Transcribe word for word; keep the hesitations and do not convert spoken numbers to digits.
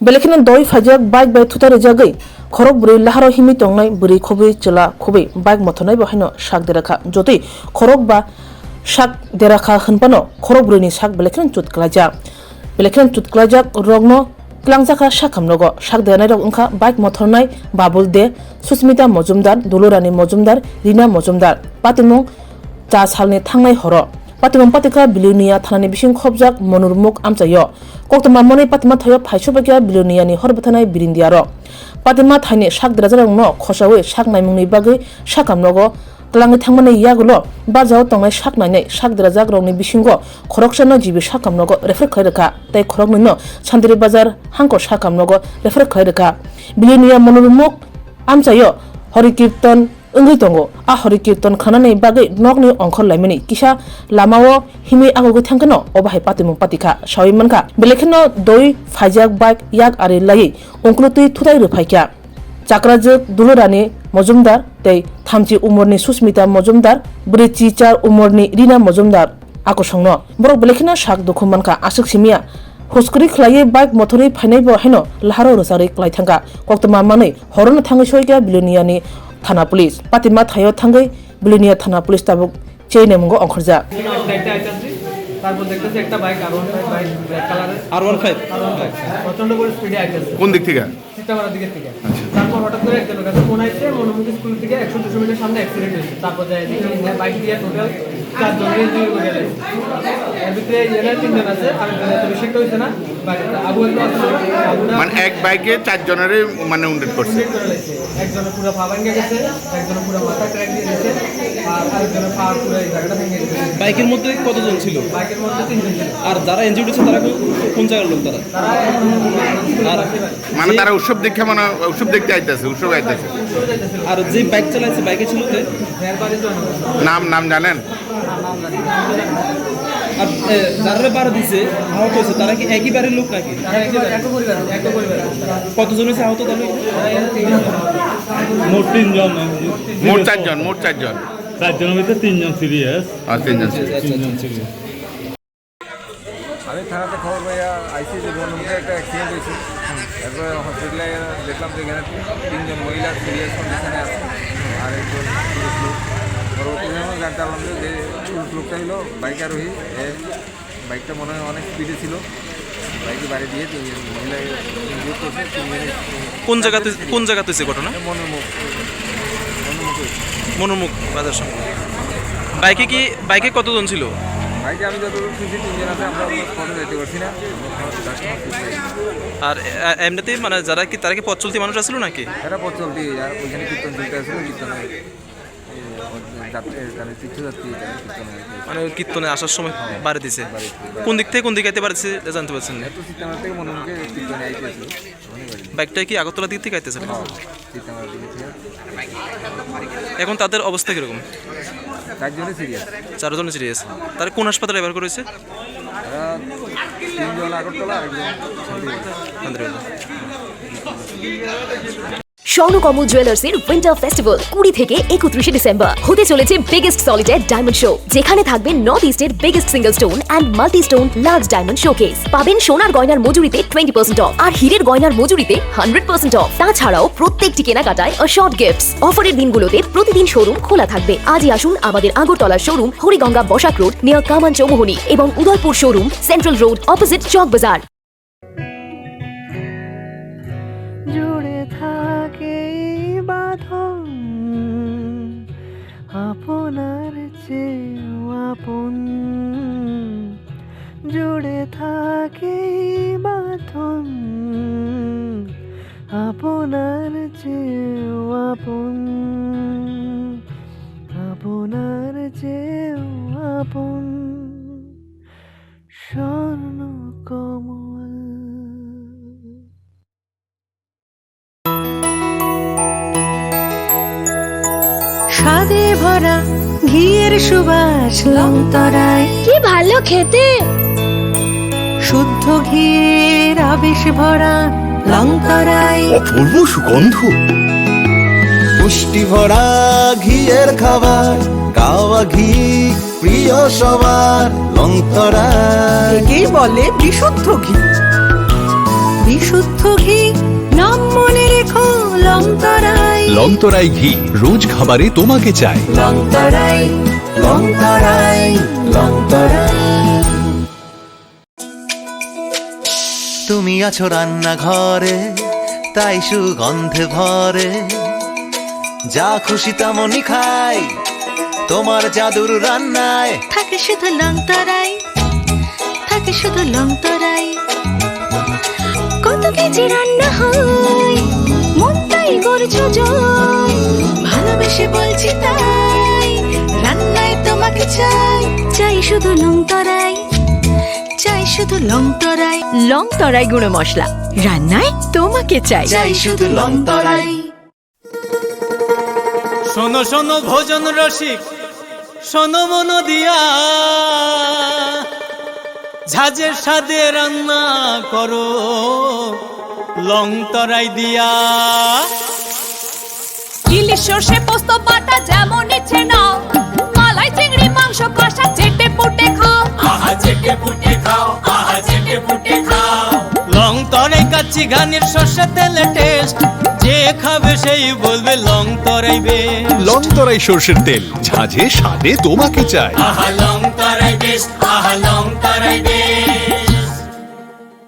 Belai kheno doi phaijak bike bai thutai rijagwi khorok bwrwi laharo himwi tongnai bwrwi khobwi chwla khobwi bike mothornai bo haino sak dera kha. Jotoi khorok ba sak dera kha hwnphano khorok bwrwini sak belai kheno chut klaijak. Belai kheno chut klaijak rokno tlangjak kha sakhamrogo. Sak deranai rok wngkha bike mothornai Babul De, Susmita Mojumdar, Dulurani Mojumdar, Rina Mojumdar. Patimung cha salni thangnai horo. Patimung patikha Bilonia thanani bising khobjak Monurmuk amchaio. Koktwma manwi patima thaio phaisobaikha Biloniani hor bwthanai birindiarok. Patima thaini sak derajakrokno khosaui sak naimungni bagwi sakhamrogo tlangwi thangmani yagulo barjao tongnai sak nainai sak derajakrokni bisingo khoroksano G B sakhamrogo refer khlai rwkha tei khoroknwino Santiri Bazar hangko sakhamrogo refer khlai rwkha. Bilonia Monurmuk amchaio Hori Kirtan wngwi tongo. A Hori Kirtan khnanani bagwi nokni ongkhor laimani kisa lamao himwi agogwi thangkheno obo hai patimung patikha saui mankha. Belai kheno doi phaijak bike yak ari laiwi ungkulutwi thutai rwphaikha. Chakrajwk Dulurani Mojumdar tei thamchi umorni Susmita Mojumdar, bwrwi chichar umorni Rina Mojumdar a kosongno. Borok belai kheno sak dukhu mankha, aswk simiya. Huskuri khlaiwi bike mothorwi phainai bo haino laharo rwcharwi klai thangkha. Koktwma manwi horono thangwi soikha Biloniani thana police. Patima thaio thangwi Bilonia thana police tabuk cheyne mungo ongkhorjak. একটা একটা আইটেম দিই। তারপর দেখতেছি একটা বাইক, আর one five bike, black কালারের। আর one five. আর one five. প্রচণ্ড করে স্পিডে আইতেছে। কোন দিক থেকে? সীতামারা দিকের থেকে। আচ্ছা। তারপর হঠাৎ করে একজনের কাছে ফোন আইছে, মনোমুখী স্কুল থেকে একশো দুশো মিটার সামনে অ্যাক্সিডেন্ট হয়েছে। তারপর যায় দেখি, হ্যাঁ, বাইক দিয়ে টোটাল চারজনকে ইঞ্জুরি করে গেছে। এর ভিতরে এনার তিনজন আছে, আর একজন এত বেশি একটা হয়েছে না। বাইরে আবু একটা আছে, আবুটা মানে এক বাইকে চারজনেরই মানে উন্ডেড করছে। উন্ডেড করে গেছে। একজনের পুরো পা ভাঙে গেছে, একজনের পুরো মাথা ক্র্যাক দিয়ে গেছে, আর আরেকজনের পা পুরো এই জায়গাটা ভেঙে গেছে। বাইকের মধ্যে কতজন ছিল? বাইকের মধ্যে তিনজন ছিল। আর যারা ইনজিউর্ড হয়েছে তারা কো-, কোন জায়গার লোক তারা? তারা এখন আর মানে তারা উৎসব দেখে মানে উৎসব দেখতে আইতেছে, উৎসবে আইতেছে। আর যে বাইক চালাইছে, বাইকে ছিল কে? নাম, নাম জানেন? আর, এ, যারা বারো দিছে, আহত হয়েছে, তারা কি একই বাড়ির লোক নাকি? তারা একই বাড়ি, একই পরিবার, একই পরিবার। কতজন হয়েছে আহত তাহলে? মোট তিনজন। মোট চারজন, মোট চারজন। চারজনের ভিতরে তিনজন সিরিয়াস। আর তিনজন সিরিয়াস। আচ্ছা, আচ্ছা। তিনজন সিরিয়াস। আমি থানাতে খবর পাইয়া আইসি যে বনমুখে একটা অ্যাক্সিডেন্ট হয়েছে। এরপরে হসপিটালে দেখলাম যে এখানে তিনজন মহিলা সিরিয়াস কন্ডিশনে আছে, আর একজন পুরুষ লোক। পরবর্তী সময় জানতে পারলাম যে, যে পুরুষ লোকটা হলো বাইক আরোহী। এ বাইকটা মনে হয় অনেক স্পিডে ছিল, বাইকে বাড়ি দিয়ে তিন মহিলা ইনজিওর করছে, তিনজনই কোন জায়গাতে, কোন জায়গাতে হয়েছে ঘটনা? মনোরমুখ, মনোরমুখ হয়েছে। মনোরমুখ বাজার সমিতি। বাইকে কি, বাইকে কতজন ছিল? বাইকে আমি যতদূর শুনছি তিনজন আছে, আমরা অন্য স্পটে যাইতে পারছি না। আর, আ, এমনিতেই মানে যারা কি, তারা কি পথ চলতি মানুষ আসলো নাকি? এরা পথ চলতি, আর ওইখানে কীর্তন চলতে আসলো, কীর্তনে এই যাত্রী, মানে তীর্থযাত্রী এখানে কীর্তনে আর কি। মানে ওই কীর্তনে আসার সময় বাড়ি দিছে। বাড়ি দিছে। কোন দিক থেকে কোন দিকে আইতে বাড়ি দিছে এটা জানতে পারছেন না? এত সীতামার থেকে মনে মুখে কীর্তনে আইতে আসলো। বাইকটা কি আগরতলা দিক থেকে আইতেছে? হ্যাঁ, সীতামার দিক থেকে। এখন তাদের অবস্থা কিরকম? চারজনই সিরিয়াস। চারজনই সিরিয়াস। তারা কোন হাসপাতালে রেফার করেছে? এরা তিনজন আগরতলা, আরেকজন শান্তিবাজার। শান্তিবাজার। স্বর্ণকমল জুয়েলার্সের উইন্টার ফেস্টিভ্যাল কুড়ি থেকে একত্রিশে ডিসেম্বর। হতে চলেছে বিগেস্ট সলিটার ডায়মন্ড শো, যেখানে থাকবে নর্থ ইস্টের biggest single stone and multi stone large diamond showcase. পাবেন সোনার গয়নার মজুরিতে টোয়েন্টি পার্সেন্ট অফ আর হীরের গয়নার মজুরিতে হান্ড্রেড পার্সেন্ট অফ। তাছাড়াও প্রত্যেকটি কেনাকাটায় অ্যাসর্ট গিফটস। অফারের দিনগুলোতে প্রতিদিন শোরুম খোলা থাকবে। আজই আসুন আমাদের আগরতলার showroom Hariganga Basak road near Kaman Chowmuhani এবং Udaipur showroom central road opposite Chowk Bazar. জুড়ে থাকে এই বাঁধন, আপনার চেয়েও আপন। জুড়ে থাকে এই বাঁধন, আপনার চেয়েও আপন, আপনার চেয়েও আপন। স্বর্ণ কমল। স্বাদে ভরা ঘিয়ের সুবাস লংতরায়। কি ভালো খেতে! শুদ্ধ ঘিয়ের আবেশ ভরা লংতরায়। অপূর্ব সুগন্ধ। পুষ্টি ভরা ঘিয়ের খাবার, কাওয়া ঘি প্রিয় সবার, লংতরায়। একেই বলে বিশুদ্ধ ঘি। বিশুদ্ধ ঘি, নাম মনে রেখো, লংতরাই। লংতরাই ঘি, রোজ খাবারে তোমাকে চাই। লংতরাই, লংতরাই, লংতরাই। তুমি আছো রান্নাঘরে, তাই সুগন্ধে ভরে। যা খুশি তেমনই খাই, তোমার জাদুর রান্নায়। থাকে শুধু লংতরাই, থাকে শুধু লংতরাই। কত কেজি রান্না হয়, মন তাই করছো জয়। ভালোবেসে বলছি তাই, রান্নায় তোমাকে চাই। চাই শুধু লংতরাই, চাই শুধু লংতরাই। লংতরাই গুঁড়ো মশলা, রান্নায় তোমাকে চাই। চাই শুধু লংতরাই। শোনো শোনো ভোজন রসিক, শোনো মন দিয়া, ঝাঁঝের স্বাদে রান্না করো লংতরাই দিয়া। ইলিশ সর্ষে পোস্ত বাটা যেমন ইচ্ছে নাও, মালাই চিংড়ি মাংস কষা চেটে পুটে খাও। আহা চেটে পুটে খাও, আহা চেটে পুটে খাও। লংতরাই কাচ্চি ঘানির সর্ষে তেলে টেস্ট, যে খাবে সেই বলবে লংতরাই বেস্ট। লংতরাই সর্ষের তেল, ঝাঁঝে স্বাদে তোমাকে চাই। আহা লংতরাই বেস্ট, আহা লংতরাই বেস্ট।